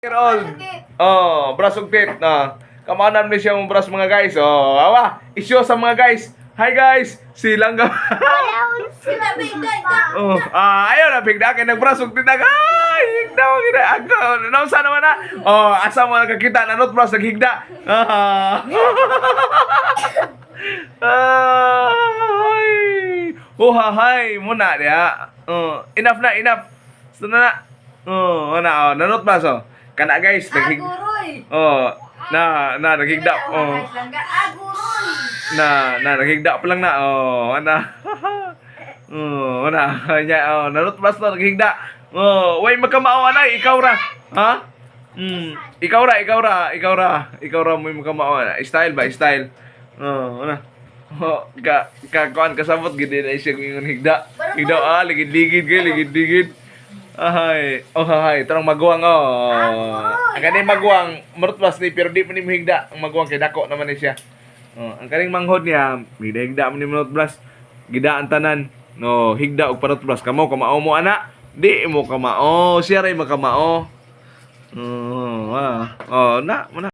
Year old. Oh, brush og teeth na. Kamanan ni siya mong brush, mga guys. Oh, awa. Isyo sa mga guys. Hi guys, silang ga. Sila bigay ka. Oh, ah, ayaw na bigda kay nag-brush og teeth. Ay, higda mo gid. Ako, nausa naman na. Oh, asa mo nakakita na not brush naghigda. Ah. Ay. Oh, hay, muna diha. Oh, enough na, enough. So na na. Oh, na oh, nanot brush oh. Kana guys, naghig Aguroy. Oh, na na naghigda. Oh. Aguroy. Na na naghigda pa lang na. Oh, ana. Oh, ana. Nya oh, nanot brush na naghigda. Oh, way makamao anay, ikaw ra. Ha? Ikaw ra, ikaw ra, ikaw ra. Ikaw ra mo makamao ana. Style ba, style. Oh, ana. Oh, ka ka kuan kasabot gid na siya ingon higda. Higda ah, ligid-ligid kay ligid-ligid. Ay, oh hay, tarong maguwang oh. Ang kaning maguwang, marutbas ni pero di man ni higda. Ang maguwang kay dako naman ni siya. Oh, ang kaning manghod niya, higda man ni marutbas. Gida ang tanan. No, higda og panutbras kamo kamao mo ana. Di mo kamao, siya ray makamao. Oh, ah. Oh, na, mo na.